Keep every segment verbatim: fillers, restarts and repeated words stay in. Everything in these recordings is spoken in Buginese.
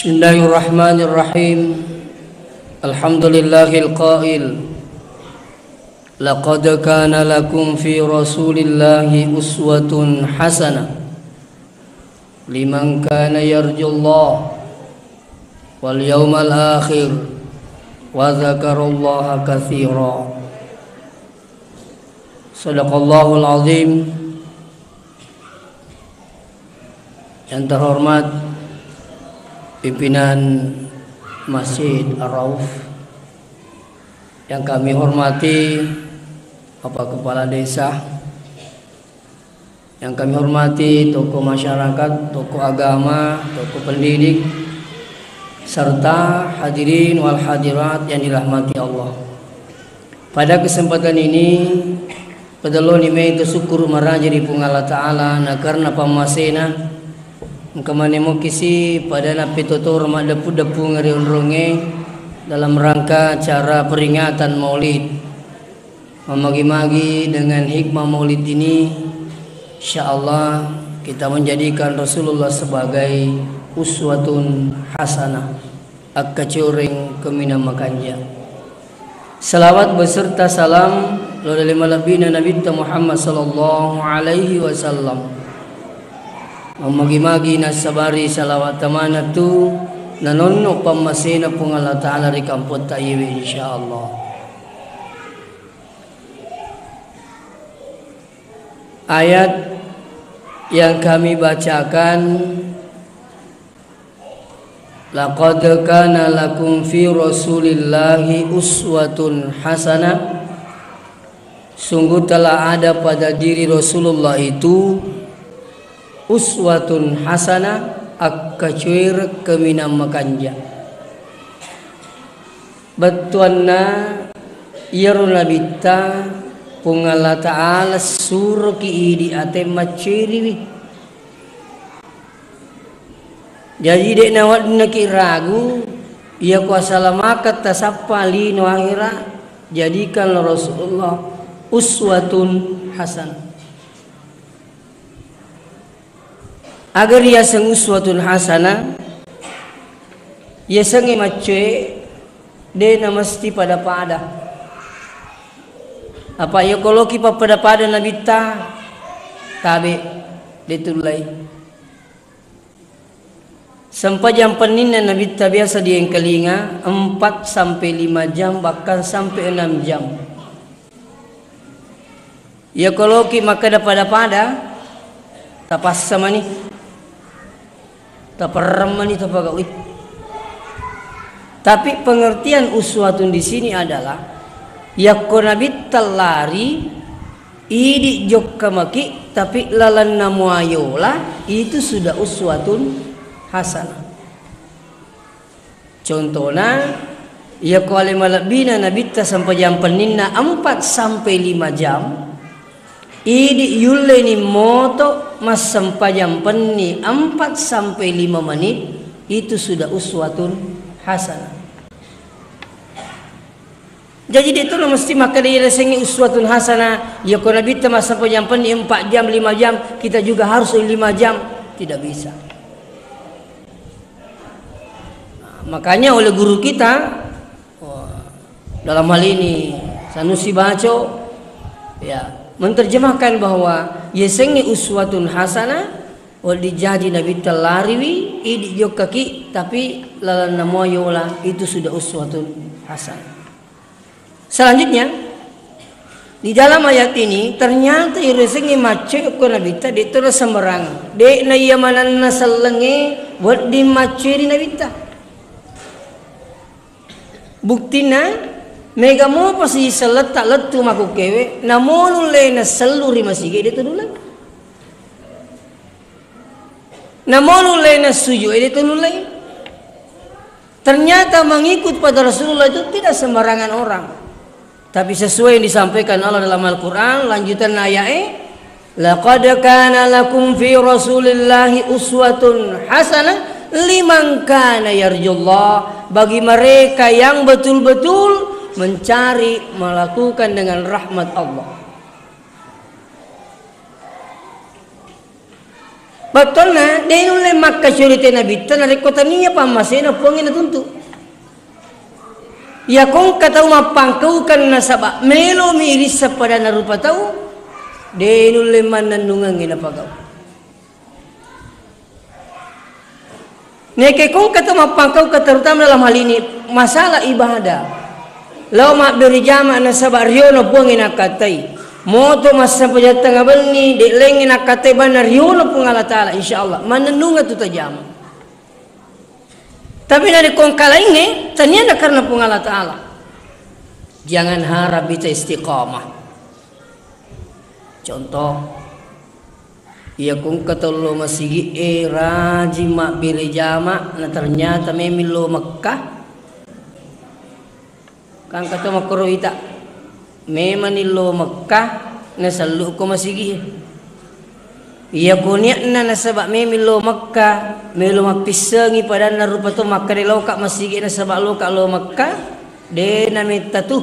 بسم الله الرحمن الرحيم. الحمد لله القائل: لقد كان لكم في رسول الله أسوة حسنة لمن كان يرجو الله واليوم الآخر وذكر الله كثيرا. صدق الله العظيم. Yang terhormat pimpinan Masjid Ar-Rauf, yang kami hormati Bapak Kepala Desa, yang kami hormati tokoh masyarakat, tokoh agama, tokoh pendidik, serta hadirin wal hadirat yang dirahmati Allah. Pada kesempatan ini, Padalloni mai tasukkuru maraja ri Puang Allah Ta'ala, na karena pammasena, engka maneng mokisi pada nappetotoro maddeppu-deppungeng ri onrongnge dalam rangka acara peringatan Maulid. Mammagi-magi dengan hikmah Maulid ini, insya Allah kita menjadikan Rasulullah sebagai uswatun hasanah, akkacoreng kaminang makanja. Salawat beserta salam lao ri malebbina Nabitta Muhammad sallallahu alaihi wasallam. Mammagi-magi nassabari salawat tamanatu nanonno pammasena Puang Allah Ta'ala ri kampotta iyewe, insya Allah. Ayat yang kami bacakan, "Laqad kana lakum fi Rasulillahi uswatun hasanah." Sungguh telah ada pada diri Rasulullah itu uswatun hasanah, akkacoereng kaminang makanja. Bettuanna iyaro Nabitta, Puang Allah Ta'ala suroki idi ate macceriwi. Jaji, de' naweddingngi ragu, iya ko asalamakeng tasappa lino ahera, jadikanlah Rasulullah uswatun hasanah. Aga riyaseng uswatun hasanah, yasengnge maccoe de' namesti pada-pada. Apa iya ko loki pappada-pada Nabitta, tabe, de' tullei. Sempajang penninna Nabitta biasa diengkalinga empat sampai lima jam, bahkan sampai enam jam. Iya ko loki makkeda pada-pada, tapassa mani, taperreng mani, tapagaui. Tapi pengertian uswatun di sini adalah, yakko Nabitta lari, idi jokka maki, tapi lalenna muayola, itu sudah uswatun hasanah. Contona, iya ko ale malebbina Nabitta sempajang penninna empat sampai lima jam, idi yulleni moto massempajang penni empat sampai lima menit, itu sudah uswatun hasanah. Jaji, de' to mesti makkeda iya riasengnge uswatun hasanah, iya ko Nabitta massempajang penni empat jam, lima jam, kita juga harus lima jam. Tidak bisa. Nah, makanya oleh guru kita, wah, dalam hal ini Sanusi Baco, ya, menerjemahkan bahwa yasengnge uswatun hasanah, wedding jaji Nabitta lariwi, idi jokkaki, tapi lalenna muayola, itu sudah uswatun hasanah. Selanjutnya, di dalam ayat ini, ternyata iriasengnge maccoe ko Nabitta, de' to sembarang. De' na iya manenna sellengnge wedding maccoe ri Nabitta. Buktina, mega mopa si selletta lettu makkukkewe, namo nulle nasellu ri masigi, de' to nulle. Namo nulle nassuju, de' to nulle. Ternyata mengikut pada Rasulullah itu tidak sembarangan orang. Tapi sesuai yang disampaikan Allah dalam Al-Quran, lanjutan ayatnya, "Laqad kana lakum fi Rasulillahi uswatun hasanah liman kana yarjullah," bagi mereka yang betul-betul mencari, melakukan dengan rahmat Allah. Bettuanna, de' nulle makkacuri te nabitta narekko tania pammasena Puangnge natuntu. Iya ko engka tau mappangkaukeng nasaba melomi irisseng padanna rupa tau, de' nulle mannennungengngi napagau. Nekke ko engka tau mappangkaukeng, terutama dalam hal ini masalah ibadah. Lao mabbere jama nasaba riono Puangnge nakkattai. Moto massempajang tengnga benni, de' laingnge nakkattai banna riono Puang Allah Ta'ala, insya Allah. Mannennungeng tu tajama. Tapi narekko engka laingnge, taniana karena Puang Allah Ta'ala. Jangan harap bisa istiqamah. Contoh, iya ko engka tau lo masigi'e rajin mabbere jama, na ternyata memang lo Mekkah, kan engka tau makkoro ita, memang ni lo Mekkah, nasellu ko masigi'e. Iya ko niatna nasaba memang lo Mekkah, melo mappissengi padanna rupa to makkeda loka masigi'e nasaba loka lo Mekkah, de' nametta tu.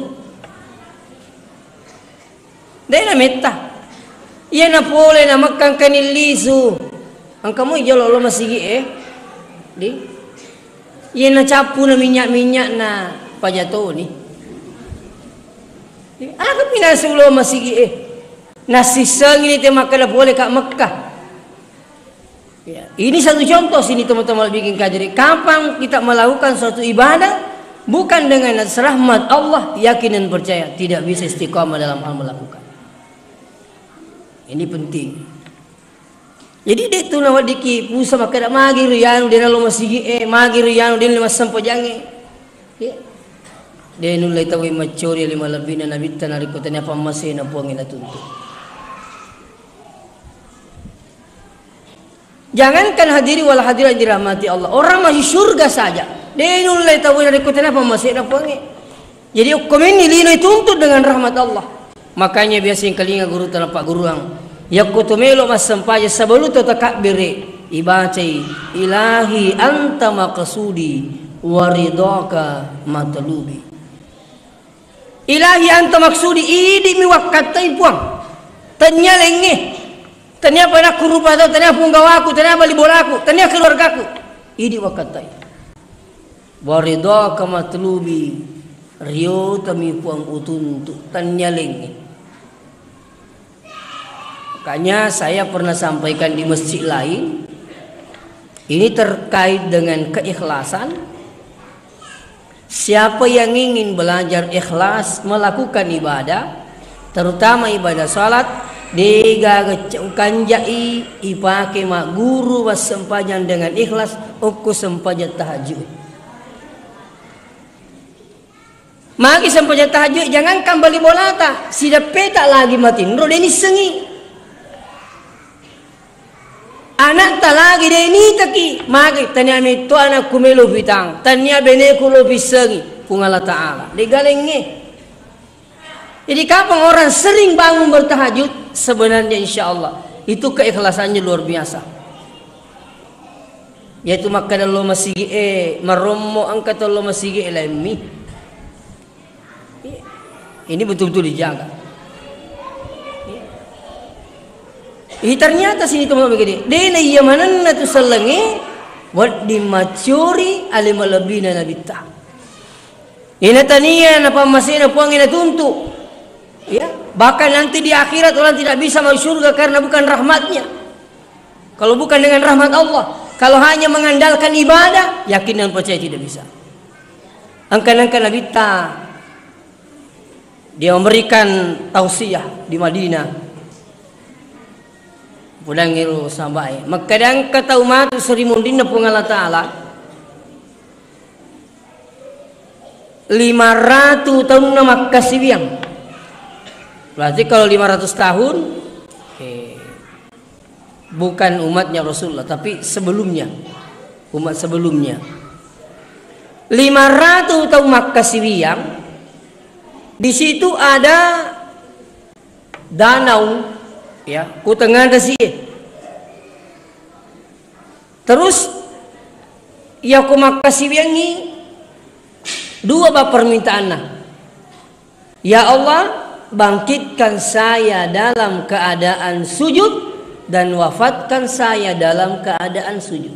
De' nametta. Iya napole na Mekkah engkani lisu. Engka moi jolo lo masigi'e. Di. Iya nacappuna minyak-minyak na pajatoni. Di. Aga pinasu lo masigi'e. Nasissengi ni te makkeda pole ka Mekkah. Ya, ini satu contoh sini teman-teman bikin kajian. Kapan kita melakukan suatu ibadah bukan dengan atas rahmat Allah, yakin dan percaya tidak bisa istiqamah dalam hal melakukan. Ini penting. Jadi de' tu naweddiki pusa makkeda magi ri anu de' nalo masigi'e, magi ri anu de' nalo massempajangnge. Ya. De' nulle tauwe maccori ale malebbina nabitta narekko tania pammasena Puangnge natuntu. Jangankan hadiri wal hadirat dirahmati Allah, orang masuk surga saja de' nulle tauwe narekko tania pammasena Puangnge. Jadi okko menni lino ituntut dengan rahmat Allah. Makanya biasa engkalinga guru tana pagguruang, yakko to melo massempajang sebelum to takabbere, ibacai, "Ilahi anta maqsudi wa ridhaka matlubi." Ilahi anta maqsudi, idi'mi wakkattai Puang. Tania laingnge. Tania panakku rupa tau, tania punggawaku, tania bali bolaku, tania keluargaku. Idi' wakkattai. Wa ridhaka matlubi, riotami Puang utuntu, tania laingnge. Makanya saya pernah sampaikan di masjid lain, ini terkait dengan keikhlasan. Siapa yang ingin belajar ikhlas melakukan ibadah, terutama ibadah salat, de'gaga kanja'i ipake magguru massempajang dengan ikhlas okko sempajang tahajud. Magi sempajang tahajud, jangankan bali bolata, sideppeta lagi matinro, de' nissengi. Anakta lagi de' nitaki, magi tania metto anakku melo pitang, tania beneku lo pissengi, Puang Allah Ta'ala. De' galengnge. Jadi kapang orang sering bangun bertahajud, sebenarnya insya Allah, itu keikhlasannya luar biasa. Yaitu makkeda lo masigi'e, marommo engka to lo masigi'e laimmi. Ini betul-betul dijaga. Ini ternyata sini teman begini. Dena iya manenna tu sellengi, wedding maccori ale malebbina nabitta. Ina tania napammasena Puang ina tuntu. Ya, bahkan nanti di akhirat orang tidak bisa masuk surga karena bukan rahmatnya. Kalau bukan dengan rahmat Allah, kalau hanya mengandalkan ibadah, yakin dan percaya tidak bisa. Engka-engka nabitta dia memberikan tausiah di Madinah. Pudangngi ro sahabae. Makkeda engka tau matu seri munrinna Puang Allah Ta'ala. Lima ratu taunna makkasiwiang. Berarti kalau lima ratus tahun, eh, bukan umatnya Rasulullah, tapi sebelumnya, umat sebelumnya. Lima ratu taung makkasiwiang, di situ ada danau, ya, ku tengah dasi. Terus, iya ko makkasiwiangngi, dua ba permintaanna. Ya Allah, bangkitkan saya dalam keadaan sujud dan wafatkan saya dalam keadaan sujud.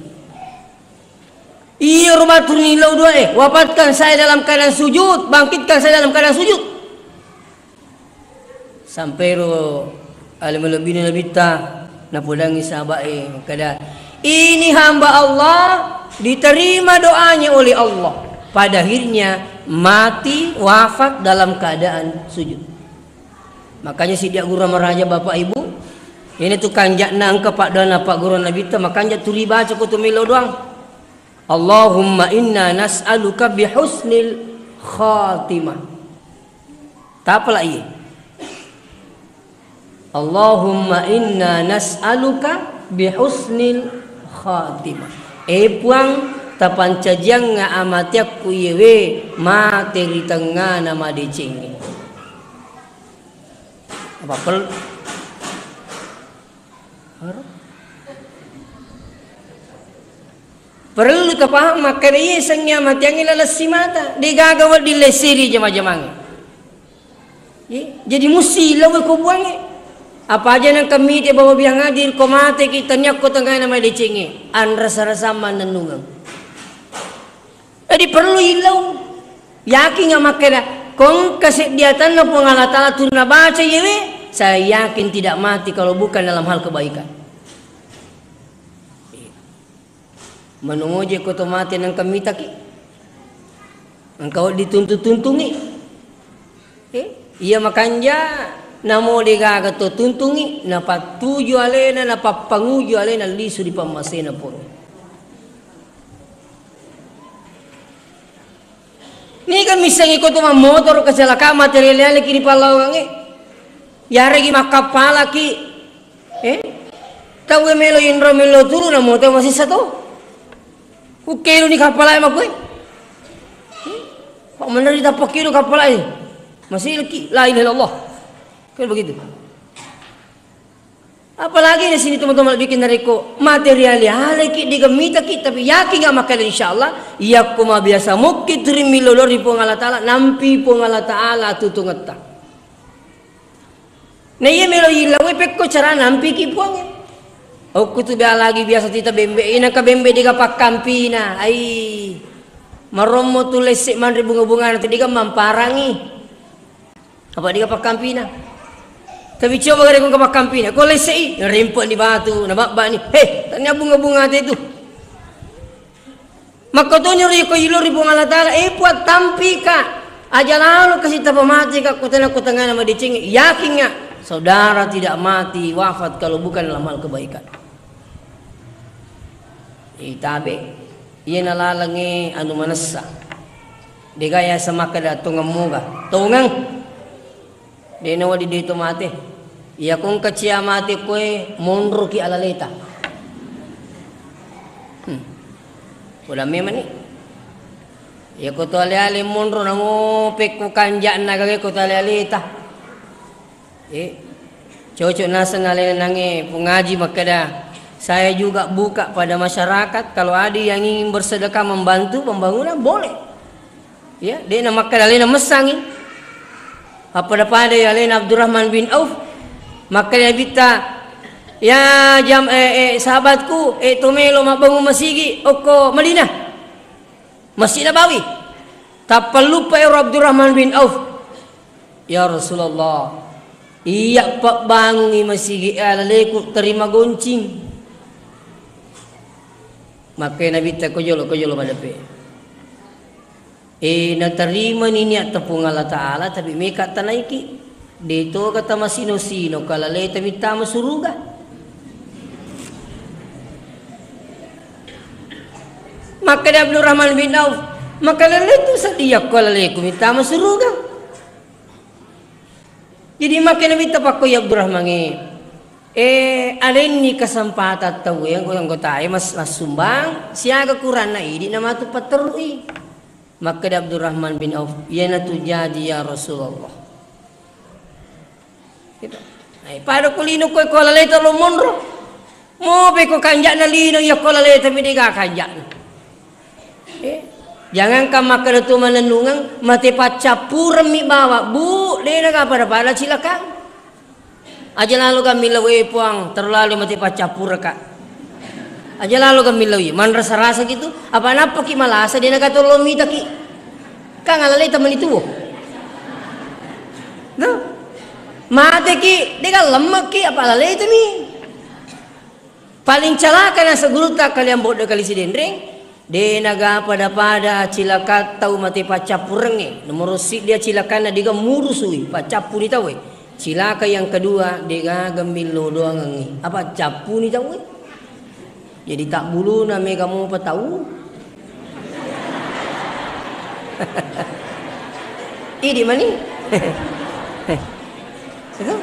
Iya, rumah turun ilau dua, eh, wafatkan saya dalam keadaan sujud, bangkitkan saya dalam keadaan sujud. Sampai ro ale malebbina Nabitta, napodangi sahabat, eh, kada, ini hamba Allah diterima doanya oleh Allah. Pada akhirnya mati, wafat dalam keadaan sujud. Makanya sidia guru maraja, Bapak Ibu, ini tu kanjakna engka paddoanna Pak Guru Nabitta, makanja turi baca ko tu melo doang. Allahumma inna nas'aluka bihusnil khatimah. Tapala iye. Allahumma inna nas'aluka bihusnil khatimah. Eh Puang, tapancajiangnga amatiakku iyewe mate ri tengngana madecengnge. Apa pel-, Perlu tapahang makkeda iye sengnge amatiangnge laleng simata, degaga wedding lesseri jama-jamangnge. Ye, jadi musti lao ko buangnge. Apa aja nengka mite bawa biang hadir ko mateki tania ko tengngana madecengnge, anrasa-rasang mannennungeng. Jadi perlu ilau. Yakin nggak makkeda, ko engka seddi atanna Puang Allah Ta'ala turun nabaca iyewe, saya yakin tidak mati kalau bukan dalam hal kebaikan. Menungoje ko to mate nengka mitaki. Engka wedding tuntu-tuntungi. Eh, iya makanja namo degaga to tuntungi, napattuju alena, napappanguju alena lisu ri pammasena Puang. Niga missengngi ko tu mammotoro kecelakaan mate ri ale-aleki ri pallawangangnge. Yaregi makkappalaki. Eh? Tauwe melo inro melo turu na moto masessa to. Ukkeru ni kappalae makkue. Eh? Pak meneri tapakkiru kappalae. Masih lagi la ilaha illallah. Kan begitu. Apalagi di sini teman-teman bikin narekko mate ri ale-aleki, digemitaki, tapi yakin nggak makkeda insyaallah, yakko mabiasa mukki turi milolo ri Puang Allah Ta'ala, nampi Puang Allah Ta'ala tutungetta. Na iya melo ilawe pekko cara nampiki Puangnge. Okku tu bea lagi biasa tita bembe, inaka bembe diga pakkampina, ai marommo tu lesse manre bunga-bungana tu diga mamparangi. Apa diga pakkampina? Tapi coba gare ko pakkampina, ko lessei, rimpo ni batu, na babba ni. He, tania bunga-bunga ate tu. Makkotoni ri ko ilo ri Puang Allah Ta'ala, eh, Puang, tampika. Aja lalo kasi tapamati ka kutana kutangana madeceng, yakin nggak? Saudara tidak mati, wafat kalau bukan dalam hal kebaikan. Itabe, iyana lalengnge anu manessa. Dega yaseng makkeda tongeng moga. Tongeng. Dena wedding de to mate. Iya ko engka cia mate koe, monroki alaleta. Hmm. Poda memang ni. Iya ko to ale-ale monro nangope ko kanja'na gage ko to ale-aleta. Eh, cocok naseng alena nange pengaji makkeda, saya juga buka pada masyarakat, kalau ada yang ingin bersedekah membantu pembangunan, boleh. Ya, de na makkeda alena messangi. Appada-pada ya alena Abdurrahman bin Auf, makkeda Nabitta, ya jam, eh, eh, sahabatku, eh, to melo mabbangun masigi okko Madinah. Masjid Nabawi. Tappa luppa ero Abdurrahman bin Auf. Ya Rasulullah, iya pabbangungi masigi e alaleku terima goncing. Makkai Nabitta ko jolo, ko jolo madepe. Eh, natarimani niat tepung Allah Ta'ala, tapi meka tanaiki. De toga tamasino-sino, ko alaleta mittama suruga. Makkeda Abdurrahman bin Auf, maka laletu sadia ko alaleku mittama suruga. Jadi makkeda mitta pakko ya Abdurrahman e, eh, alenni kesempatan tau yang anggota e mas, massumbang, siaga kuranna idi namatu patterui. Makkeda Abdurrahman bin Auf, iyanatu jaji ya Rasulullah. Gitu. Nah, pada ko lino koe ko laleta lo monro. Mope ko kanja'na lino iya ko laleta mi dega kanja'na. Eh, jangankan makkeda tu manennungeng, mate paccappureng mi bawa, Bu, dena ga pada-pada cilaka. Aja lalo gammillau, eh, Puang, terlalu mate paccappuraka. Aja lalo gammillau, iya. Manrasa-rasa gitu. Apa nappaki malasa, de' nagatollo mitaki. Kang alaleta mani tuo. Tuh. Mateki, de' gallemmeki, apa alaleta mi. Paling calaka naseng gurutta kaliang boddo kali Sidenreng, de' naga pada-pada cilaka tau mate paccappurengnge. Nomoro siddi cilakanna diga murusui, paccappuni tauwe. Cilaka yang kedua, de' gaga millo doangengngi. Apa cappuni tauwe? Jadi tabbuluna mega mopa tau. Idi mani. Itu.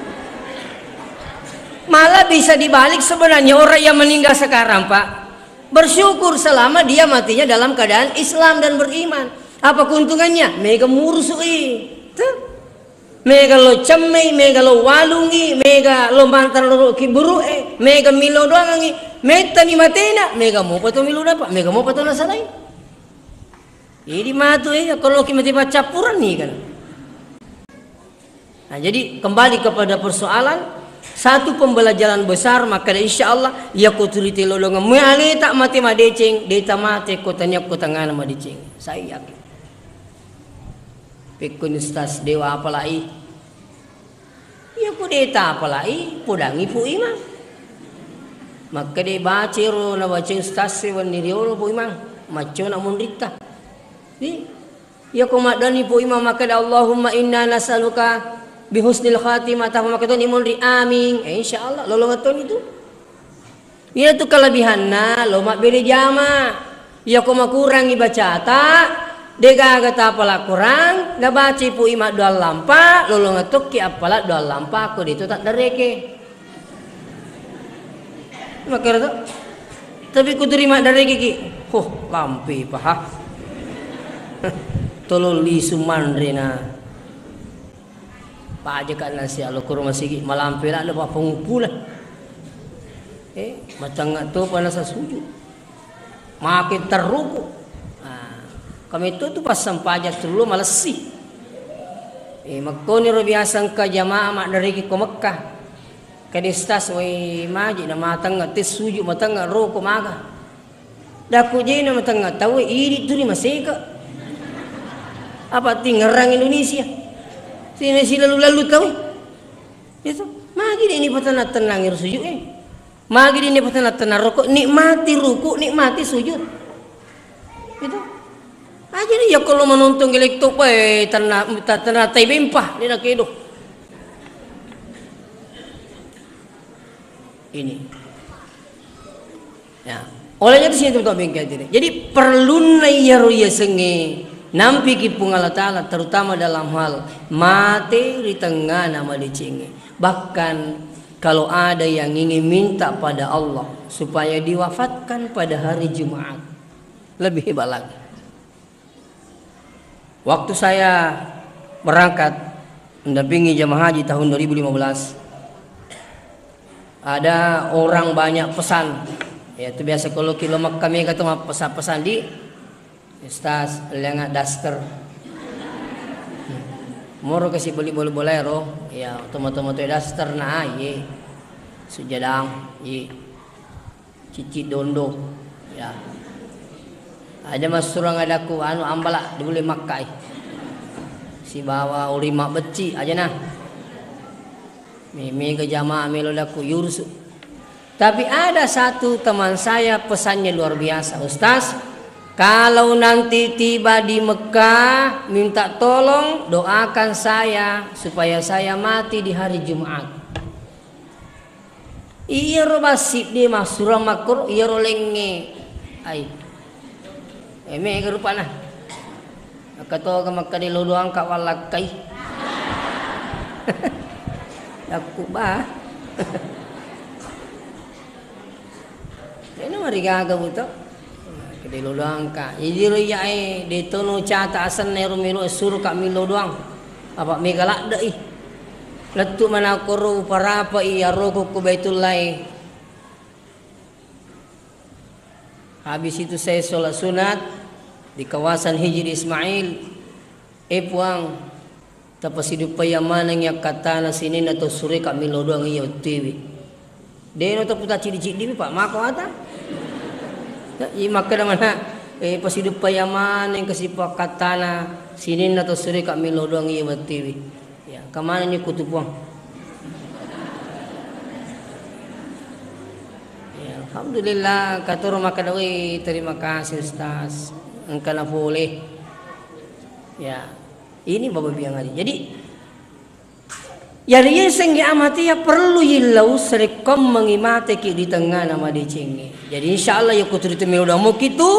Malah bisa dibalik sebenarnya orang yang meninggal sekarang, Pak. Bersyukur selama dia matinya dalam keadaan Islam dan beriman. Apa keuntungannya? Mega murusui. Tuh. Mega lo cemmei, mega lo walungi, mega lo mantara lo ki buru'e, mega milo doangangi, mettani matena, mega mopa to milo dapat, mega mopa to nasalai. Jadi matu, eh, kalau ki mati paccappuran nih kan. Nah, jadi kembali kepada persoalan, satu pembelajaran besar, maka insya Allah, ya ko turi telo dengan me aleta mate madeceng, deta mate ko tanya ko tangana madeceng. Saya yakin. Pekkoni Ustaz, dewa apalai? Iya, ku deta apalai, podangi Pu Imang. Makkeda bacero nabaca Ustaz e wenni riolo Pu Imang, maccona monritta. Di, iya ko maddoni Pu Imang makkeda, "Allahumma inna nas'aluka bi husnil khatimah," tapa makkeda ni monri, "Amin." Eh, insya Allah, lolongetoni tu. Iyatu kelebihanna lo mabbere jama. Iyako makurangi bacata, degaga tapala Quran, nabacai pui maddoang lampa, lolonga tokki appala doang lampa ko deto taddareke. Makkeda to? Tapi kuturi maddareke ki, huh, lampe paha. Tolong lisu manre na. Pajaka nasi alokoro masigi, malampe ladde pappanguppuna. Eh, matengnga topa nasa sujud. Make terruku. Ah, kametto tu passempajang tullu malessi. Eh, makkoniro biasa engka jamaah maddariki ko Mekkah. Kadi stas wai maji na matengnga te sujud matengnga roko maga. Dakku jena matengnga tauwe, idi turi maseka. Apa tingerang Indonesia? Sini silalu-lalu tauwe. Itu. Magi dini patenang-tenang ro sujud e. Magi dini patenang-tenang roko, nikmati ruku, nikmati sujud. Itu. Aja nih ya kalau menonton gelek tok bae tanah tanah tai bempa ni nak kedo. Ini. Ya. Olehnya di sini teman-teman bengkel jadi. Jadi perlunna iyaro yasengnge nampiki Puang Allah Ta'ala, terutama dalam hal mate ri tengngana madecengnge. Bahkan kalau ada yang ingin minta pada Allah supaya diwafatkan pada hari Jumat, lebih hebat lagi. Waktu saya berangkat mendampingi jamaah haji tahun dua ribu lima belas, ada orang banyak pesan. Ya, itu biasa kalau ki lo Mekka mega tu mappesan-pesan di, "Ustaz, lenga daster." Moro kasi beli bola-bola ro, ya, tomato-tomato daster na, ye. Sujadang, ye. Cicci dondo. Ya. Aja massurang adakku anu ambala dibule makkai. Sibawa uri mabbecci aja nah. Me-, mega jamaah melo dakku yurusu. Tapi ada satu teman saya pesannya luar biasa, "Ustaz, kalau nanti tiba di Mekah minta tolong doakan saya supaya saya mati di hari Jumat." Iyaro bassiddi massurang makkoro, iyaro lengnge. Ai. Eh, mega rupana. Akkatoga makkeda lo doangka wallakkai. Yakku ba. Dena marigaga buto. Kede loloangka. Jadi ro iyae, de tono cata asenna ero melo suruka millo doang. Apa mega ladde i. Lettu manakkoro uparapai aroko ko Baitullahi. Habis itu saya sholat sunat di kawasan Hijri Ismail. Eh Puang, Tapasiduppaiang manengngi akkattana sininna tau sureka millau doang iya wettuiwi. Deno taputa ciddi-ciddiwi, Pak, mako ata? I makkeda mana, eh, pasiduppaiang maneng kasipa akkattana sininna tau sureka millau doang iya wettuiwi. Ya, kamanenni kutu Puang. Ya, alhamdulillah, katoro makkeda, "Wih, terima kasih, Ustaz." Engka na pole. Ya, ini Bapak biang hari. Jadi, yari yasengge amate ya perlu yillau sarekkoammengngi mateki di tengngana madecengnge. Jadi, insya Allah, ya kuturi temelo damoki tu,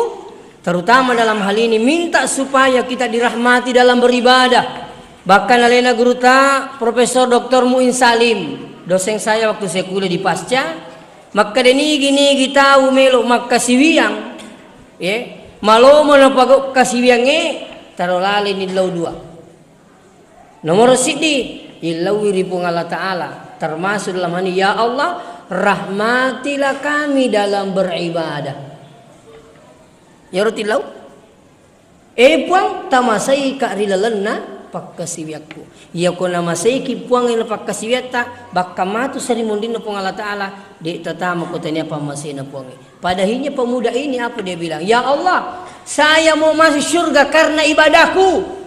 terutama dalam hal ini, minta supaya kita dirahmati dalam beribadah. Bahkan alena guruta, Profesor Doktor Muin Salim, dosen saya waktu saya kuliah di Pasca, makkeda nigi-nigi tau melo makkasiwiang, ye, malomo napagau kasiwiangnge, taro laleni lau dua. Nomor siddi, illauwi ri Puang Allah Ta'ala, termasuk dalam hal ini, "Ya Allah, rahmatilah kami dalam beribadah." Iyaro tillau. Eh Puang, tamasaika ri lalenna pakkasiwiakku. Iyako namasaiki Puang ri pakkasiwiatta, bakka matu sarimunrinna Puang Allah Ta'ala, de' tatama ko tania pammasena Puangnge. Padahinya pemuda ini apa dia bilang? "Ya Allah, saya mau masuk surga karena ibadahku."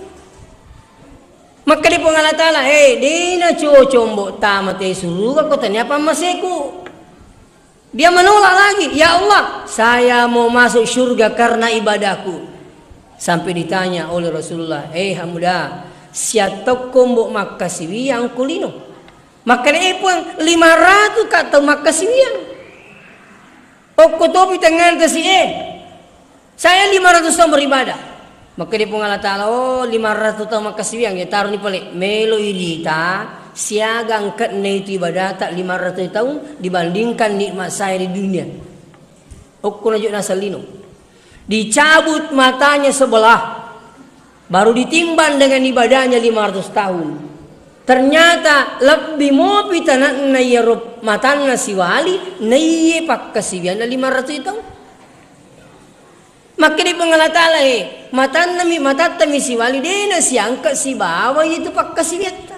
Makkeda Puang Allah Ta'ala, "Eh, dena cocok mbo tama te suruga ko tania pammaseku." Dia menolak lagi, "Ya Allah, saya mau masuk surga karena ibadahku." Sampai ditanya oleh Rasulullah, "Eh, Hamda, siattokko mbo makkasiwiang ko lino?" Makkeda, "Eh, Puang, lima ratus ka tau makkasiwiang. Okko topi tengngana tasi e. Saya lima ratus tahun beribadah." Makkeda Puang Allah Ta'ala, "Oh, lima ratus tahun makkasiwiang, ya taroni pale. Melo irita siaga engka'na itu ibadata lima ratus tahun dibandingkan nikmat saya di dunia." Okko najo nasallino. Dicabut matanya sebelah, baru ditimbang dengan ibadahnya lima ratus tahun. Ternyata lebbi mopi tananna iyaro matanna siwali naiye pakkasiwianna lima ratus tahun. Makkeda Puang Allah Ta'ala, "Eh, matanna mi, matatta mi siwali, dena siangka sibawa itu pakkasiwiatta.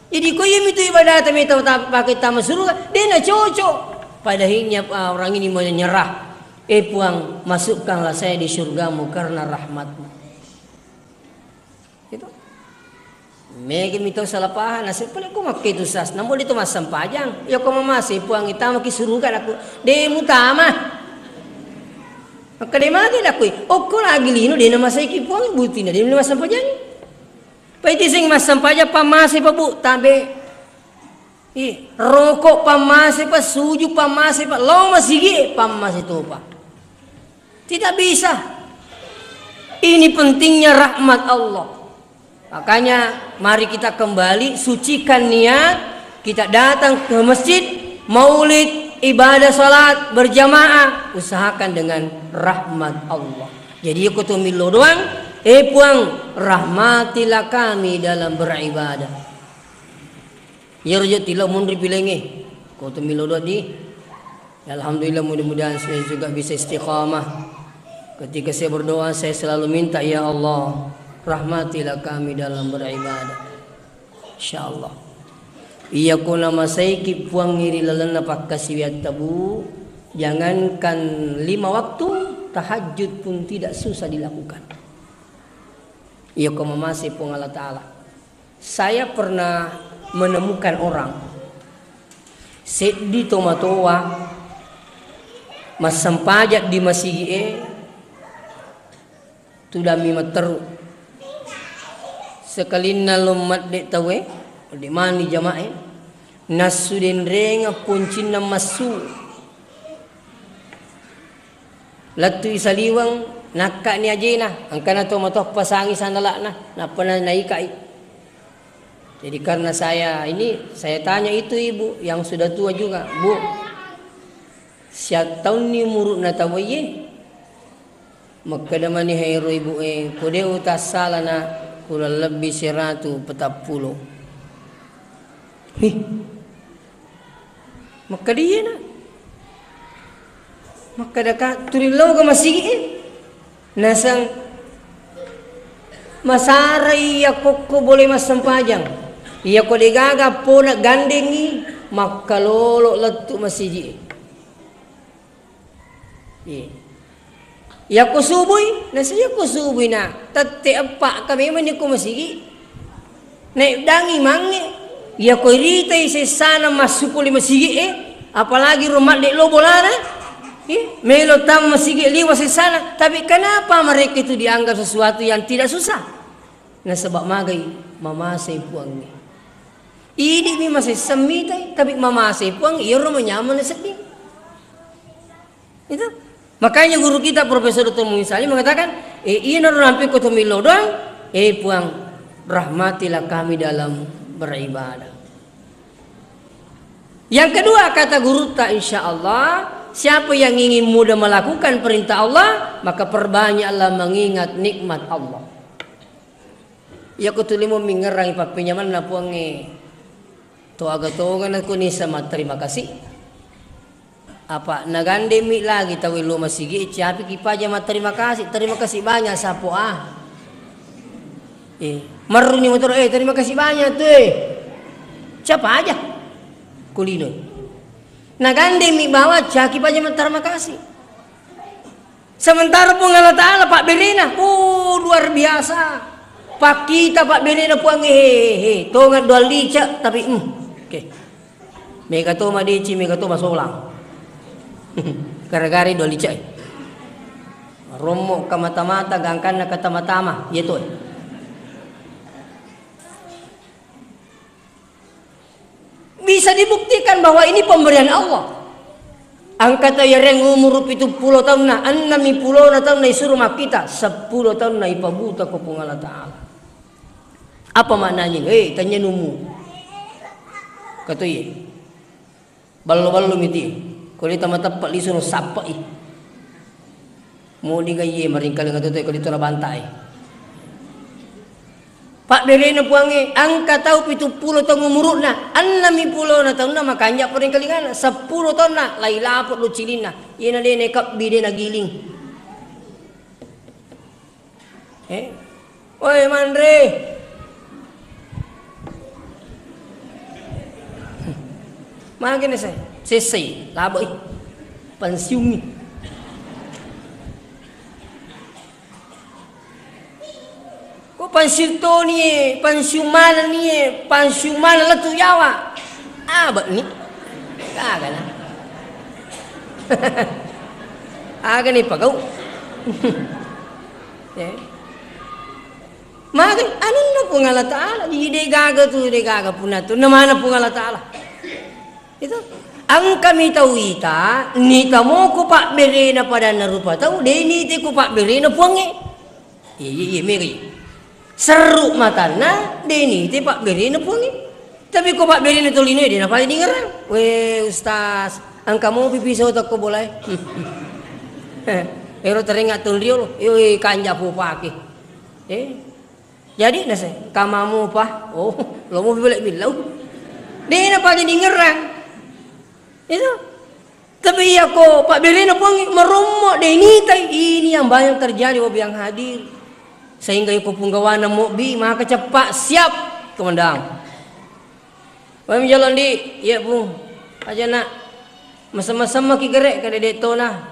Jadi ko iya mitu ibadata mi tau ta-, pake tama suruga, dena cocok." Padahinya, ah, orang ini menyerah. "Eh Puang, masukkanlah saya di surgamu karena rahmatmu." Gitu. Mega mi tau salah paham, nasib pale ko makke tu sas, namo di tu massempajang. Ya ko mamase Puang, tamaki suruga, nakku, de mutama. Maka de magi, nakku, okko lagi lino, de namasaiki Puang, butina, de massempajang. Paiti sing massempajang, pammase pa, Bu, tabe. Ih, rokok pammase pa, suju pammase pa, lo masigi pammase topa. Tidak bisa. Ini pentingnya rahmat Allah. Makanya mari kita kembali sucikan niat, kita datang ke masjid, maulid, ibadah salat berjamaah, usahakan dengan rahmat Allah. Jadi, iko tu millo doang, eh Puang, rahmatilah kami dalam beribadah. Iyaro je tilo munri pilengnge. Ko tu milo doa di. Ya, alhamdulillah, mudah-mudahan saya juga bisa istiqamah. Ketika saya berdoa, saya selalu minta, "Ya Allah, rahmatilah kami dalam beribadah." Insyaallah. Iya ko namasaiki Puang ri lalenna pakkasiwiatta, Bu, jangankan lima waktu, tahajud pun tidak susah dilakukan. Iya ko mamase Puang Allah Ta'ala. Saya pernah menemukan orang, seddi tomatoa massempajang di masigi'e, tudammi matteru. Sekalinna lo madde tauwe, de mani jama'e, nassu denrengeng poncinna massu. Lettui saliweng, nakkani ajena, engkana to matoa pasangi sandala'na, nappa na-, naikai. Jadi karena saya ini, saya tanya itu ibu yang sudah tua juga, "Bu, siattaunni umuru'na tauwe?" Makkeda mani hairo ibu e, "Ko de utassalana, kurang lebbi seratu petappulo." Hih. Makkeda iyena. Makkeda ka, "Tuli lao ga masigi e?" Naseng, Masarai iya kokko boleh massempajang. Iya ko degaga pona gandengi makkalolo lettu masiji. Iya. Iya ko subui, nasi iya ko subui na tette eppa ka memang ni ko masigi. Naik dangi mange, iya ko ritai sessana massukuli masigi e, apalagi ro madde lo bolana. Iya, melo tam masigi liwa sessana. Tapi kenapa mereka itu dianggap sesuatu yang tidak susah? Nasaba magai mamasei Puangnge. Idi'mi masesseng mitai, tapi mamasei Puang, iyaro manyameng nasedding. Itu. Makanya guru kita Profesor Doktor Muin Salim mengatakan, eh, iyana ro nampe ko to millau doang, eh Puang, rahmatilah kami dalam beribadah. Yang kedua, kata gurutta, insya Allah, siapa yang ingin mudah melakukan perintah Allah, maka perbanyaklah mengingat nikmat Allah. Iya ko tuli mo mingngerangi pappenyamenna Puangnge, to aga tongeng nakuni sama terima kasih. Apa nagandemi lagi tau lo masigi, capi ki paja ma terima kasih, terima kasih banyak sapo ah. Eh, marruni motoro, eh, terima kasih banyak tuh, eh. Siapa aja? Kulino. Nagandemi bawa caki paja ma terima kasih. Sementara Puang Allah Ta'ala pabberena, oh, luar biasa. Pakkita pabberena Puang, hehehe. Tonga dua lica, tapi, hmm, oke. Mega to madeci, mega to masolang. Gara-gara dua lica, eh. Rommo ka mata-mata, gangkanna ka tama-tama, iya to, eh. Bisa dibuktikan bahwa ini pemberian Allah. Engka tau yareng umuru pitu pulo taunna, enneng mi pulona taunna isuru makkita, seppulo taunna ipabuta ko Puang Allah Ta'ala. Apa maknanya? Eh, tanya numu. Kata iya. Ballo-ballo miti. Ko dita mateppe' lisu no sappe'i. Modi ga iye maringkalinga to ko dita nabanta'i. Pabberena Puangnge, engka tau pitu pulo taung umuru'na, enneng mi pulona taunna makanja' paringkalingana, seppulo taunna lai lapo' lucilinna. Iyena de' nekebbi, de' nagiling. Eh? Oi, manre. Magi na sai? Sessai, labe'i. Pensiungi. Ko pensiun toni e, pensiun manenni e, pensiun maneng lettu Jawa. Abe'ni. Gaga na. Aga ni pagau. Ya. Magi anunna Puang Allah Ta'ala, jadi de' gaga tu, de' gaga punna tu, namana Puang Allah Ta'ala. Itu. Engka mi tau ita, nita moko pabberena padanna rupa tau, de' nite ko pabberena Puangnge. Iya, iya, iya, mega iya. Serru matanna, de' nite pabberena Puangnge. Tapi ko pabberena tolinoe, de' napale dingerang. We, Ustaz, engka mopi pisau takko bolae. Ero teringat tun riolo, yoi kanja' pupake. Eh? Jadi, nase, kamamu pa? Oh, lo mopi balik billau. De' napale dingerang. Itu. Tapi iya ko pabberena Puang marommo de' nitai, ini yang banyak terjadi, Bapak yang hadir. Sehingga iko punggawana mobbi maka ceppa siap komandan. Wami jalan di, iya Pung. Aja nak. Mesem-mesem maki gere' kada de' tona.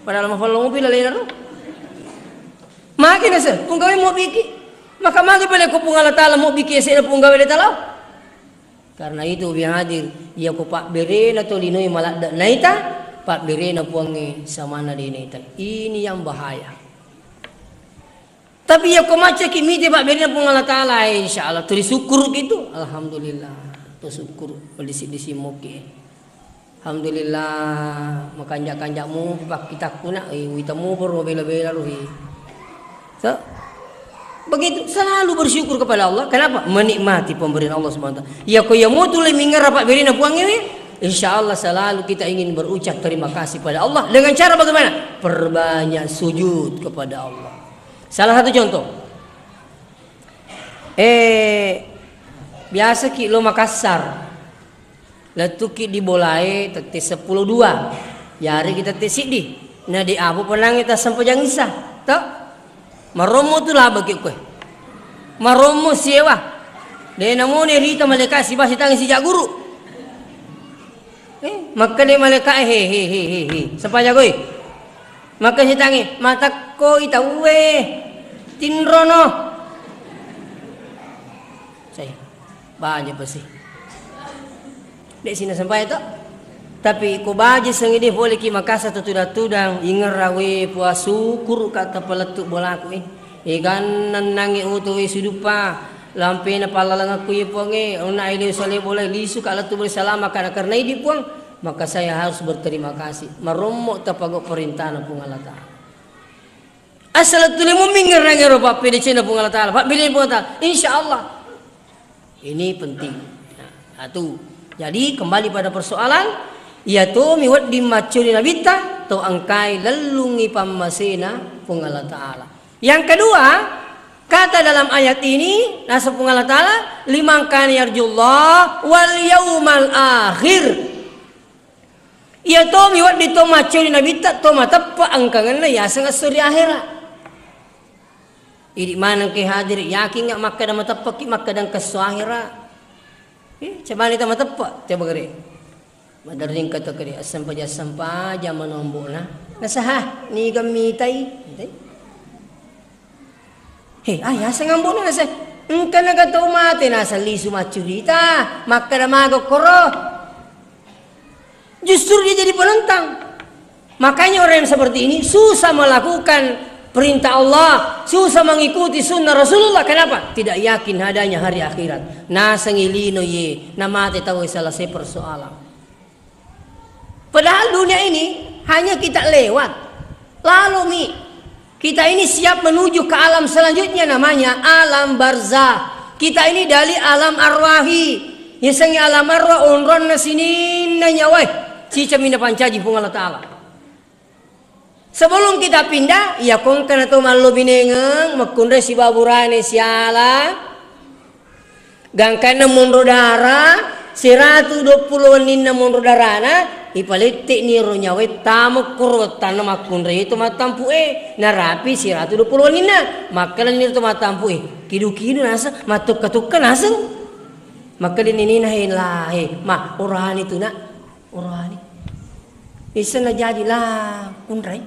Padahal mafallo mobil lalena ro. Maki nase, punggawa mobbiki. Maka magi pale ko Puang Allah Ta'ala mobbiki ese' na punggawa de' talau. Karena itu, biang hadir, iya ko pabberena tolinoe maladde' naita, pabberena Puangnge samanna de' naita. Ini yang bahaya. Tapi iya ko maccaki mite pabberena Puang Allah Ta'ala, insya Allah, tuli sukkuruki tu. Alhamdulillah, to sukkuru, disi-disi moke. Alhamdulillah, makanja'-kanja' mupi pakkitakku nak, eh, wita mupa ro bela-bela ro, eh. So, begitu, selalu bersyukur kepada Allah. Kenapa? Menikmati pemberian Allah Subhanahu wa Ta'ala. Ya, ko iya mutu le mingara pabberena Puangnge, insya Allah selalu kita ingin berucap terima kasih pada Allah. Dengan cara bagaimana? Perbanyak sujud kepada Allah. Salah satu contoh. Eh, biasa ki lo Makassar. Lettuki di bolae tette seppulo dua. Yariki tette siddi. Na de' apa penangnge tassempajang Isa. To? Marommo tu labeki koe. Marommo siewa. De' namone rita malaeka' siba sitangnge sija guru. Eh, makkeda malaeka', "He, he, he, he, he. Sempajang koi." Makkeda sitangnge, "Matakkoi tauwe. Tinrono." Sai, baja pesi. De' sina sempajang to. Tapi ko baja sengidi pole ki makasa to tudang-tudang, ingerra we pua sukuru ka tapalettu bolaku, eh. Eganna nangnge oto we suduppa, lampena pallalengekku ye Puangnge, onna ele sale bola lisu ka lettu beri salama ka nakarena idi Puang, maka saya harus berterima kasih. Marommo tapago perintahna Puang Allah Ta'ala. Asal tuli mu'min ngerang ero pappedecenna Puang Allah Ta'ala, pappedecenna Puang Allah Ta'ala. Insya Allah. Ini penting. Nah, satu. Jadi, kembali pada persoalan, iya tomi wedding maccuri nabitta, to engkai lellungi pammasena Puang Allah Ta'ala. Yang kedua, kata dalam ayat ini, nasa Puang Allah Ta'ala, "Liman kana yarjullah wal yaumal akhir." Iya tomi wedding to maccuri nabitta, to mateppa engkangenna yaseng esso ri ahera. Idi maneng ke hadir, yakin nggak makkeda mateppa ki, makkeda engka esso ahera? Eh, coba ni ta mateppa, coba gere. Maderring kata kere, "Assempaja-assempaja manombo'na." Nasaha, "Niga mitai?" Mitai. "He, ah, yaseng ambo'na nasa, engka naga tau mate nasa lisu maccurita, makkeda maga koro." Justru dia jadi penentang. Makanya orang yang seperti ini susah melakukan perintah Allah, susah mengikuti sunnah Rasulullah. Kenapa? Tidak yakin adanya hari akhirat. Nasengi lino ye, namate tau selesai persoalan. Padahal dunia ini hanya kita lewat. Lalu mi, kita ini siap menuju ke alam selanjutnya, namanya alam barzah. Kita ini dari alam arwahi. Yasengnge alam arwah, onronna sininna nyawae. Cicami napancaji Puang Allah Ta'ala. Sebelum kita pindah, iya kongkana to mallo binengeng, makkunrai sibawa burane siala. Gangkanna monro dara, seratu dua puluh wenninna monro darana, ipalette'ni ro nyawae tama koro wettanna makkunrai to mattampu'e, narapi seratu dua puluh wenninna. Makkedanni to mattampu'e, kidu-kidu naseng, mattokka-tokka naseng. Makkedani nina, "He, la, he, ma, orani tu, Nak." Oroani. Isseng najaji la kunrai.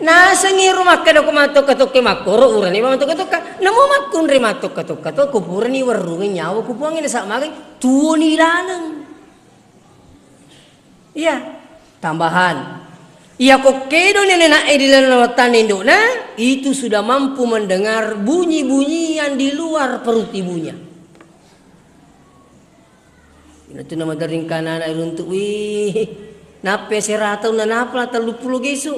Nasengi ro makkeda ko mattokka-tokka makkoro, urani mattokka-tokka. Namo makkunrai mattokka-tokka to, ko purani werrungngi nyawa ku Puangnge, nasaba magai tuoni laleng. Iya, tambahan. Iya ko kedo nenena'e di laleng wettanna indo'na, itu sudah mampu mendengar bunyi-bunyi yang di luar perut ibunya. Ina tu namaderring kana anak runtuk, wih, nappe serata unna napala telluppulo gesu.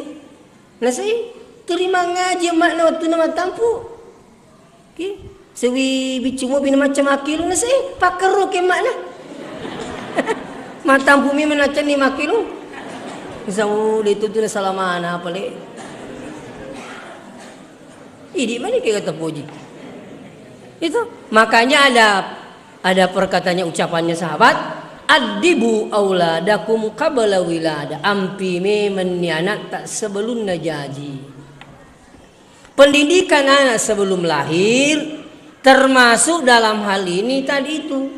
Nasai, turi mangaji emakna wettunna mattampu. Ki, sewi biccu mopi na macca makkilung, nasai, pakkerro ke emakna. Mattampu mi manaccanni makkilung. Sau de tu tu na salamana apa le. Idi mani ke kata puji. Itu makanya ada Ada perkataannya, ucapannya sahabat, "Addibu auladakum qabla wilada." Ampi memenni anatta sebelum najaji. Pendidikan anak sebelum lahir termasuk dalam hal ini tadi itu.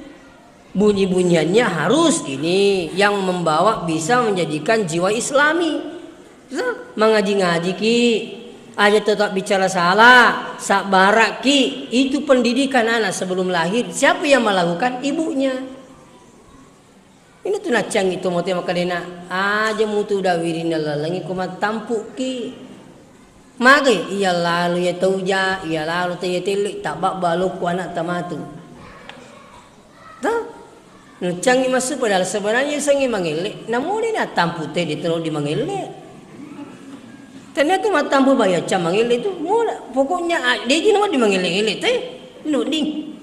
Bunyi-bunyiannya harus ini yang membawa bisa menjadikan jiwa Islami. Mangaji-ngaji ki, aja tetap bicara salah, sabbara ki. Itu pendidikan anak sebelum lahir. Siapa yang melakukan? Ibunya. Ini tu naccangi to mote makkedana, aja mutu dawirinna lalengi ko mattampu ki. Magai, iya lalu ya tauja, iya lalu ta ya telle, tabba balokku anak tamatu. Toh? Nuccangi massu, padahal sebenarnya sengi mangelle. Namole na tampu te di tero di mangelle. Ternyata mattampu bayacca mangelle tu. Mola, pokoknya, ah, deji nama di mangelle-ngelle te. Nuding.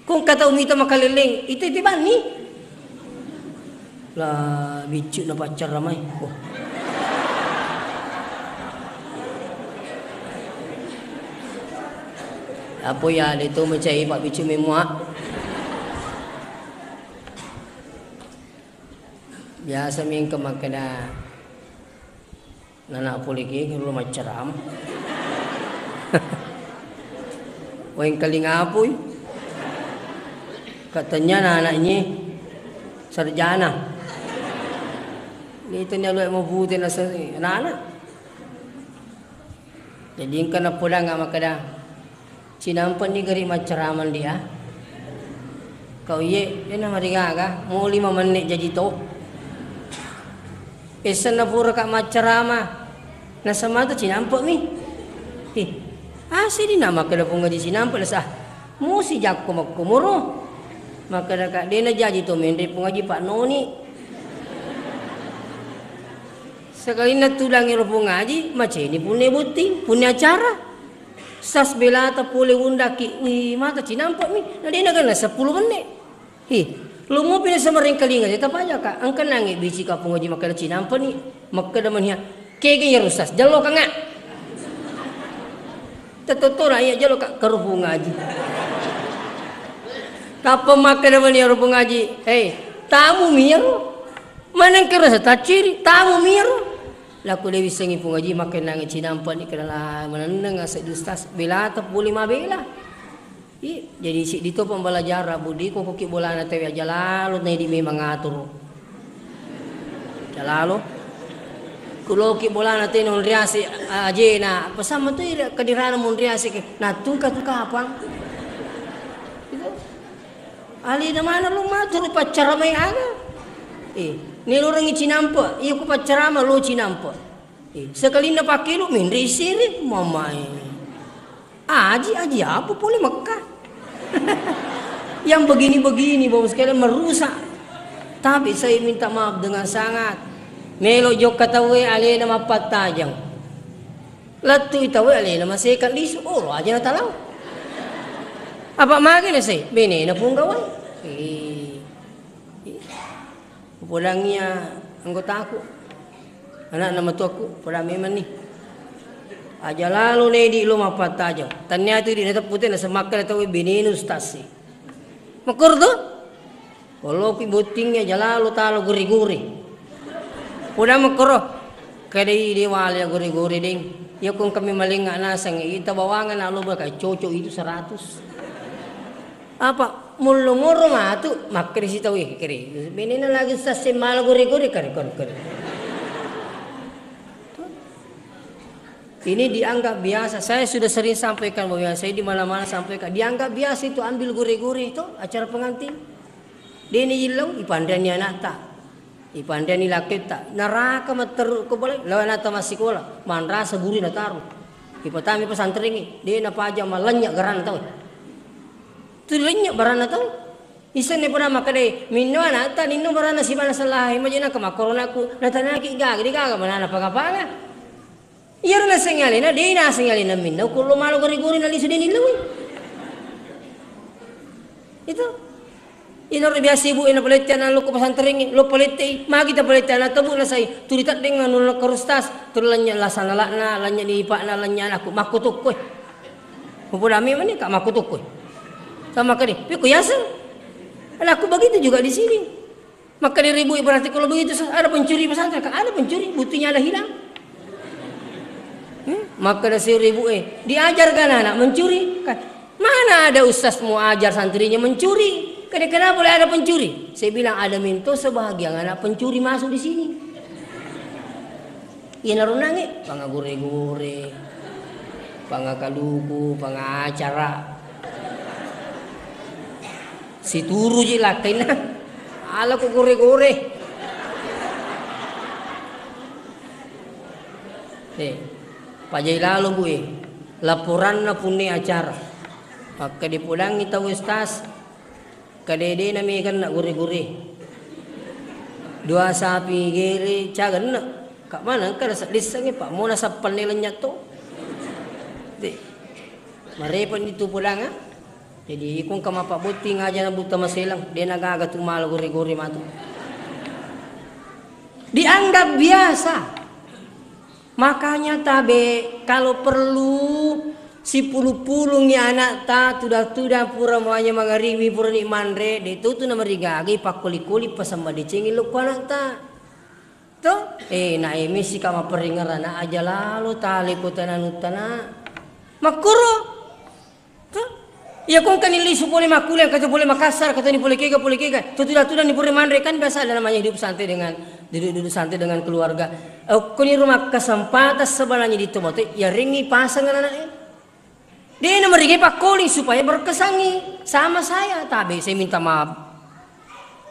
Kong kata umita makaleleng, itu itu bani. La biccu na paccarra mai. Oh. Apa ya, de tu macai Pak Bicu memua. Biasa mengke makkeda, nana pole ke lo maccaram. Wengkaling apoi. Katanya anaknya sarjana. Itu nya lo mau pute nasa anak-anak. Jadi engka napodang makkeda, "Cinampe'ni gari maccarama dia." Kau iye, dena marigaga, mau lima menit jaji to. Esenna pura ka maccarama, nasemata cinampe'mi. Ih, ase di nama kada punga di cinampe' nasa. Musi jakko makkomoro. Makkeda ka dena jaji to menre pungaji Pak Noni. Sekalinna tudang ero pungaji, maceni punne botting, punne acara. Sas belata pole undaki, wi mata cinampe'mi, na dena kena seppulo menit. Hi, lo mopi na samareng kalinga, teta paja ka, engka nange bisi ka pungaji makkeda cinampe'ni, makkeda mania, kege ya rusas, jalo ka nga. Tetotona iya jalo ka karu pungaji. Kappa makkeda mania ro pungaji, hei, tamu miyaro. Maneng kero sa tacciri, tamu miyaro. Laku de wissengi pungaji makkennangi cinampe'ni kena la manenneng ase di ustas, belata pole mabela. I, jadi siddi to pembelajaran, budi ko koki bolana tewe aja lalo nedi memang aturu. Aja lalo. Kuloki bolana te non riase ajena, pesamma tu ira kadirana mon riase ke, natungka tu kapang. Itu. Alena mana lo maturu paccarama aga? Eh, nelorengngi cinampe, iya ku paccarama lo cinampe. Eh, sekalinna pakkelo menre siri, mamae. Aji, aji apa pole Mekka? Yang begini-begini, Bapak sekalian, merusak. Tapi saya minta maaf dengan sangat. Melo jokka tauwe alena mappattajang. Lettu i tauwe alena maseka lisu, olo aja natalau. Apa mage na sai? Benena punggawai. Eh. Upodangngi iya anggotaku, ana'na matuakku, poda memanni. Aja lalo nedi lo mappattajang. Tannia tu di nateppu te nasemakka tauwe benena ustaz si. Makkoro tu? Koloki bottingngi aja lalo talo gore-gore. Poda makkoro. Kadai de wale gore-gore deng. Iya ko engka mi malengnga naseng, ita bawangeng na lo baka cocok itu seratus. Apa? Mullo moro matu, makkeda sitau, "Eh, kere, benena lagi sasse mala gore-gore, kare, kare, kare." Ini dianggap biasa. Saya sudah sering sampaikan bahwa saya di mana-mana sampaikan, dianggap biasa itu ambil gore-gore itu acara pengantin. Deni illau, ipanreni anakta. Ipanreni lakketta, naraka matteru ko balai, lao anakta massikola, manrasa guru nataro. Ipatami pesantrengnge, de napaja mallennya garanna tau. Tu lennya baranna tau. Isenni pura makkeda, "Minno anakta, ninno baranna sibana sellahi, majena ke makkoronaku, natanaki gaga, de gaga manana panga-panga." Iyaro naseng alena, de naseng alena minno, kullo malo gori-gori nalisu de nillaui. Itu. Inaro biasa ibu e napalette ana lokko pesantrengnge, lo palette i, magi tapalette ana tabu nasai, tuli teddeng anu lokko rustas, tuli lanya lasana lakna, lanya ni ipakna, lanya anakku, makko tokko e. Mupodami mani ka makko tokko e. Sama kade, pekko yaseng. Anakku begitu juga di sini. Maka diribu berarti kalau begitu ada pencuri pesantren, kan ada pencuri, buktinya ada hilang. Hmm? Maka ada seribu eh, diajarkan anak mencuri. Kan, mana ada ustaz mau ajar santrinya mencuri? Kan kenapa boleh ada pencuri? Saya bilang ada minto sebahagian anak pencuri masuk di sini. Iyanaro nange, pangagore-gore, pangakaluku, pangacara. Situruji lakkainna. Ala ko gore-gore. Eh, pajai lalo bu e. Laporanna punne acara. Makka dipodangi tau ustaz. Kadedena meganna gore-gore. Dua sapi gere cagenna. Kak mana engka naseddissengngi, Pak? Mona sappanne lennyak to. De. Marepani tu podanga. Jadi iko engka mappabbotting aja na buta maselang, de nagaga tu mala gore-gore matu. Dianggap biasa. Makanya tabe, kalau perlu sipulung-pulungi anakta, tudang-tudang pura muanya mangariwi, purani manre, de tutu namarigaga ipakkoli-koli pasang madecengi lokko anakta. To? Eh, na emisi ka maperingerana aja lalo tale ko tananu tana. Makkoro. To? Iya, ko engkani lisu pole makkuliah, engka to pole Makassar, engka toni pole kega, pole kega. To tuda-tudanni pole manre, kan biasa ada namanya hidup santai dengan, duduk-duduk santai dengan keluarga. Eh, okkoniro makkasempatang sebenarnya di tomatoa, yarengngi pasang anaknya. De' na merigai pakkoling supaya berkesangi sama saya. Tabe saya minta maaf.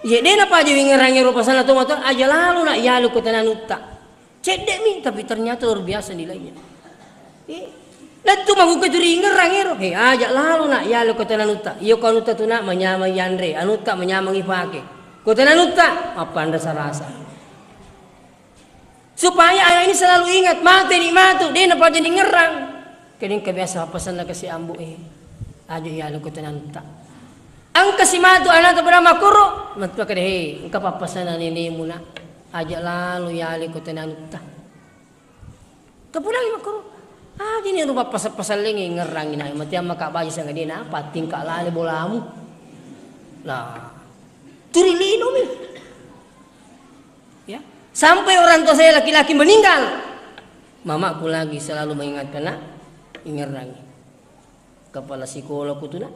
Iya, de' na paja wingerangi ro pasanna tomatoa, aja lalo nak yalu ko tananutta. Cedde'mi, tapi ternyata luar biasa nilainya. Eh, lettu magukke tu ringerang ero. He, aja lalo nak yalu ko tananutta. Iyo ko anutta tu nak manyamang yanre, anutta manyamang ipake. Ko tananutta, apa anda sarasa? Supaya anak ini selalu ingat, mate ni matu, de' na paja ningerang. Kedeng kebiasa pasanna kasi ambo, eh. Aja yalu ko tananutta. Engka si matu anakta pada makkoro, matu kada, he, engka pappasanna nenemu nak. Aja lalo yalu ko tananutta. Kepulangi makkoro. Ah, jadi rupa pasal-pasal lengi ngerangi nak. Mati amma kak baji sangadie na apa tingkah lale bolamu. Nah, turi linomi. Ya. Sampai orang tua saya laki-laki meninggal, mamaku lagi selalu mengingatkan nak, ingerangi. Kepala sekolah ku tu nak.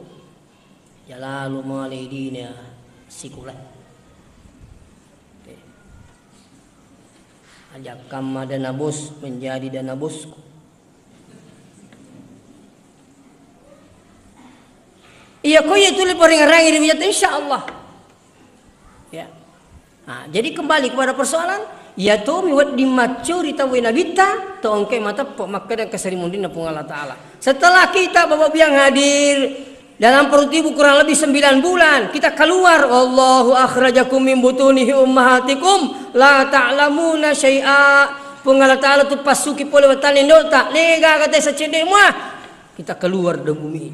Jalalu male dina sikola. Ajakkamma dana bos menjadi dana bosku. Iya ko iya tuli paringerangi ri mujata, insya Allah. Ya. Nah, jadi kembali kepada persoalan, iya tomi wedding maccuri tauwe nabitta, to engkai mateppe makkeda engka sarimunrinna Puang Allah Ta'ala. Setelah kita Bapak Ibu yang hadir dalam perut ibu kurang lebih sembilan bulan, kita keluar, "Wallahu akhrajakum min butunihi ummahatikum la ta'lamuna syai'a." Puang Allah Ta'ala tu passuki pole wettanna indo'ta, de' gaga tau sacedde mua. Kita keluar dari bumi.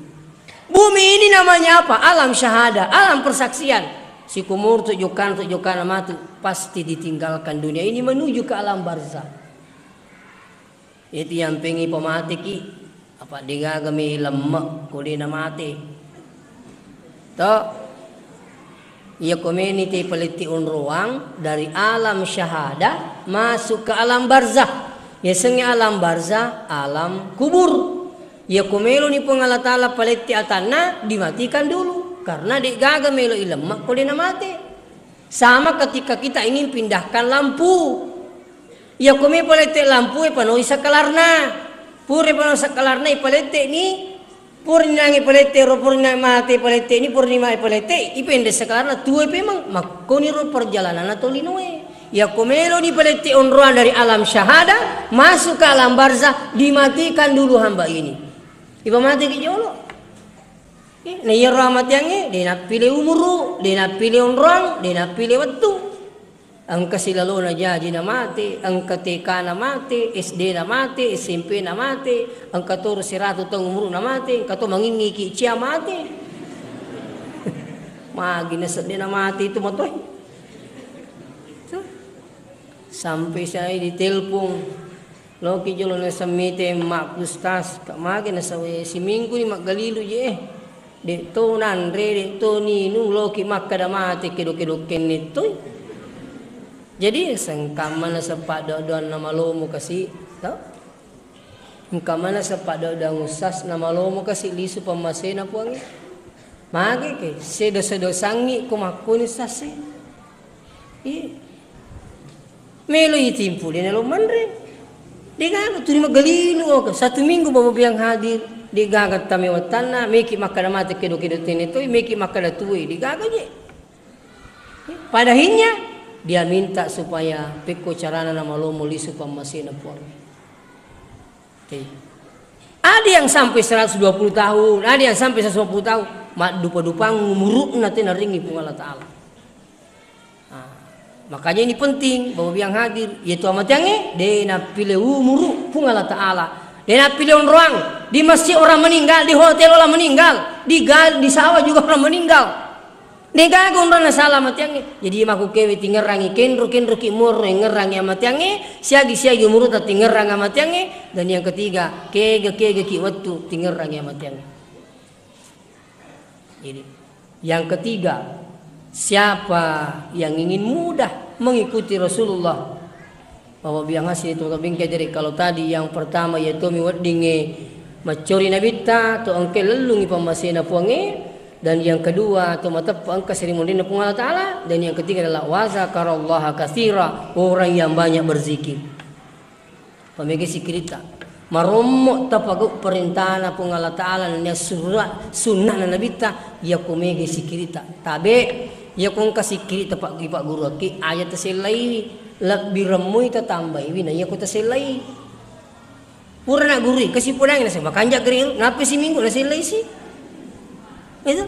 Bumi ini namanya apa? Alam syahada, alam persaksian. Sikumur tu jokana, tu jokana matu, pasti ditinggalkan dunia ini menuju ke alam barzah. Itu yang pengi pemateki, apa degaga mi lemme ko de' namate. To? Iya ko meni te paletti onroang dari alam syahadah masuk ke alam barzah. Yasengnge alam barzah, alam kubur. Iya ko meloni Puang Allah Ta'ala paletti atanna, dimatikan dulu. Karena de' gaga melo ilemme ko de' namate. Sama ketika kita ingin pindahkan lampu. Iya ko me palette lampu e panoi sakalarna. Pura panoi sakalarna ipalette ni, pura ni nange palette ro, pura ni mate palette ni, pura ni mae palette, ipende sakalarna tuo pemeng. Makkoniro perjalananna tolinoe. Iya ko melo ni palette onroang dari alam syahada masuk ke alam barzah, dimatikan dulu hamba ini. Ipamateki jolo. Eh, na iyaro amateangnge, de' nappile umuru, de' nappile onroang, de' nappile wettu. Engka silalona jaji na mate, engka T K na mate, S D na mate, S M P na mate, engka toro siratu taung umuru na mate, engka to mangingngi ki cia mate. Magi nasedde na mate itu matoi. Tuh. Sampai saya ditelepon. Loki jolo naseng mite makku, Ustaz, ka magi nasawe siminggu ni maggalilu je, eh. De' to nanre, de' to ninung, loki makkada mate kedo-kedo kenne toi. Jadi sengkamma naseng paddo-doang namalomo kasi, to? Engkamma naseng paddo-doang Ustaz namalomo kasi lisu pammasena Puangnge. Magi ke sedo-sedo sangi ko makkuni Ustaz e. Iya. Melo itimpu de' nalo manre. De' gaga tuli maggalilu oka. Satu minggu Bapak Biang hadir. De' gaga tame wattanna, meki makkada mate kedo-kedo tene toi, meki makkada tuoi. De' gaga je. Pada akhirnya dia minta supaya pekko carana namalomo lisu pammasena Puang. Oke. Ada yang sampai seratus dua puluh tahun, ada yang sampai seratus lima puluh tahun. Maddupa-dupang umuru'na tena ringi Puang Allah Ta'ala. Ah, makanya ini penting, Bapak Ibu yang hadir, yaitu amateangnge, de' nappile umuru Puang Allah Ta'ala. De' nappile onroang, di masjid orang meninggal, di hotel orang meninggal, di gal-, di sawah juga orang meninggal. De' gaga onroang nasala amateangnge. Jadi makkukewe tingerrangi kenro-kenroki muaro engngerrangi amateangnge, siagi-siagi umuruta tingerrang amateangnge, dan yang ketiga, kega-kegaki wettu tingerrangi amateangnge. Jadi, yang ketiga, siapa yang ingin mudah mengikuti Rasulullah? Bapak Biang Haji itu bingkai. Jadi kalau tadi yang pertama yaitu mi weddingnge Maccori Nabitta, to engka lellungi pammasena Puangnge, dan yang kedua, to mateppa engka seri monrinna Puang Allah Ta'ala, dan yang ketiga adalah wa zakarallaha katsira, orang yang banyak berzikir. Pamega sikkiritta. Marommo tapagau perintana Puang Allah Ta'ala nennia surra-, sunnana Nabitta, yako mega sikkiritta. Tabe, yako engka sikkiritta pa-, ipagguruakki, aja tasellaiwi, lebbi remmui tatambaiwi, na yako tasellai. Purana gurui, kasi pudangi nasaba kanja geriu, nappi siminggu nasellai si. Itu.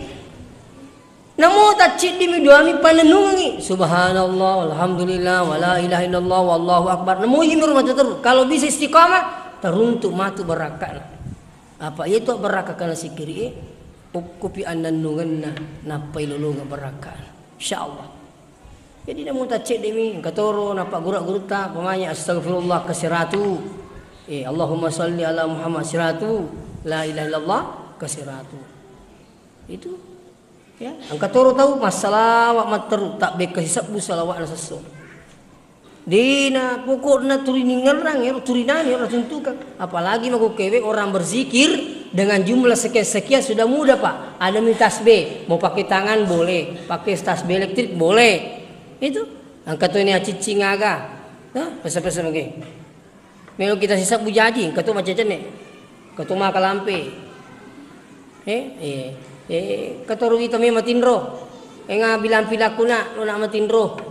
Namo tacciddimi duami panennungengi. Subhanallah, walhamdulillah, wala ilaha illallah, wallahu akbar. Namo imi rumah terus. Kalau bisa istiqamah, teruntuk matu barakkana. Apa itu barakkana sikkiri, ukkupi annennungenna, nappai lolonga barakkana. Insyaallah. Jadi namo tacceddemi, engka toro napagguru-gurutta, pamanya astagfirullah ke seratu. Eh, Allahumma salli ala Muhammad seratu. La ilaha illallah ke seratu. Itu, ya, engka toro tau massalawa matteru, tabbekka sisebbu salawa'na sesso. Dena pokokna turiningerrang, ero turinani, ero tuntukang. Apalagi makukkewe orang berzikir dengan jumlah sekian-sekian sudah mudah, Pak. Ada mi tasbih, mau pakai tangan boleh, pakai tasbih elektrik boleh. Itu. Engka to ini aciccing aga. Nah, pesa-pesa mungkin. Melo kita sisebbu jaji, engka to macecenne. Engka to makalampe. Eh, eh, eh, engka to ruwita me matinro. Enga bilang-pilakku nak, lo nak matinro.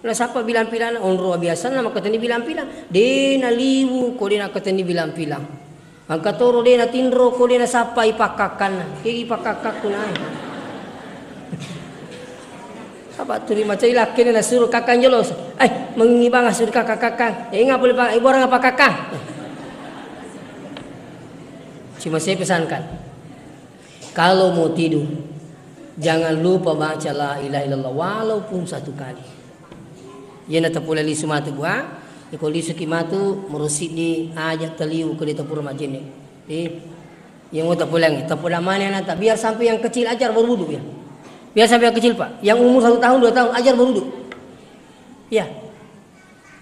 Nasappa bilang-pilana, onro biasanna makkatenni bilang-pilang. De naliwu ko de nakkatenni bilang-pilang. Engka toro de natinro ko de nasappai pakkakkanna. Kegi pakkakkakku nae. Apa tuli macai lakkene nasuro kakkang jolo. Eh, mengi bang asuro kakkang-kakkang. Eh, ngapa lupa iborang apa kakkang? Cuma saya pesankan, kalau mau tidur, jangan lupa baca la ilaha illallah walaupun satu kali. Iyana tapole lisu matu, Bu, ha? Iko lisuki matu, murusidi aja taliu ko de tapura majene. Eh, yang mau tapulangi, tapulang mana anak tak? Biar sampai yang kecil ajar berwudu ya. Biar sampai yang kecil, Pak. Yang umur satu tahun, dua tahun, ajar berwudu. Ya.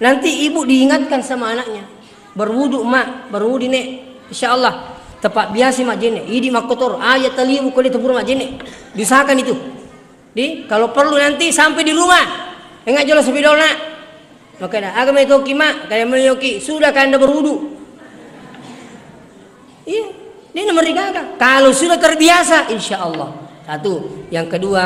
Nanti ibu diingatkan sama anaknya. Berwudu, Mak. Berwudu, Nek. Insya Allah. Tepat biasa majene. Idi makotor. Aja taliu ko de tapura majene. Diusahakan itu. Di, kalau perlu nanti sampai di rumah. Enggak jelas video nak. Makanya, aga mai toki, Mak, kaya mai yoki, sudah kanda berwudu. Iya, ini nomor tiga. Kalau sudah terbiasa, insya Allah. Satu. Yang kedua,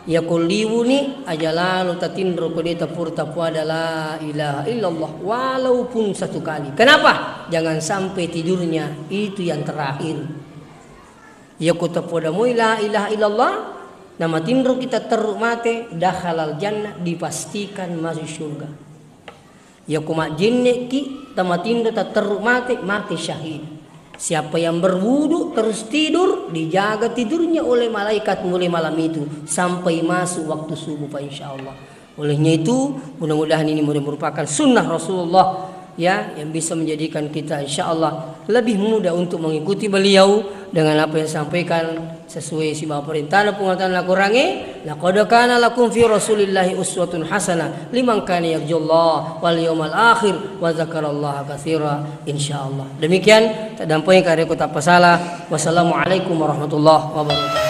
ya ko liwuni aja lalo tatinro ko de tapur tapuada la ilaha illallah walaupun satu kali. Kenapa? Jangan sampai tidurnya itu yang terakhir. Yako tapoda moi la ilaha illallah, namatinroki tatterru mate, dakhalal jannah, dipastikan masuk surga. Yako majjenneki tamatinro tatterru mate, mate syahid. Siapa yang berwudu terus tidur, dijaga tidurnya oleh malaikat mulai malam itu sampai masuk waktu subuh, Pak, insya Allah. Olehnya itu, mudah-mudahan ini merupakan sunnah Rasulullah, ya, yang bisa menjadikan kita, insya Allah, lebih mudah untuk mengikuti beliau dengan apa yang disampaikan sesuai siba perintah Puang Allah Ta'ala. Kurangi, laqad kana lakum fi Rasulillahi uswatun hasanah liman kana yarjullaha wal yawmal akhir wa dzakarallaha katsira, insya Allah. Demikian, taddampengeng kareko tappasala. Wassalamualaikum warahmatullahi wabarakatuh.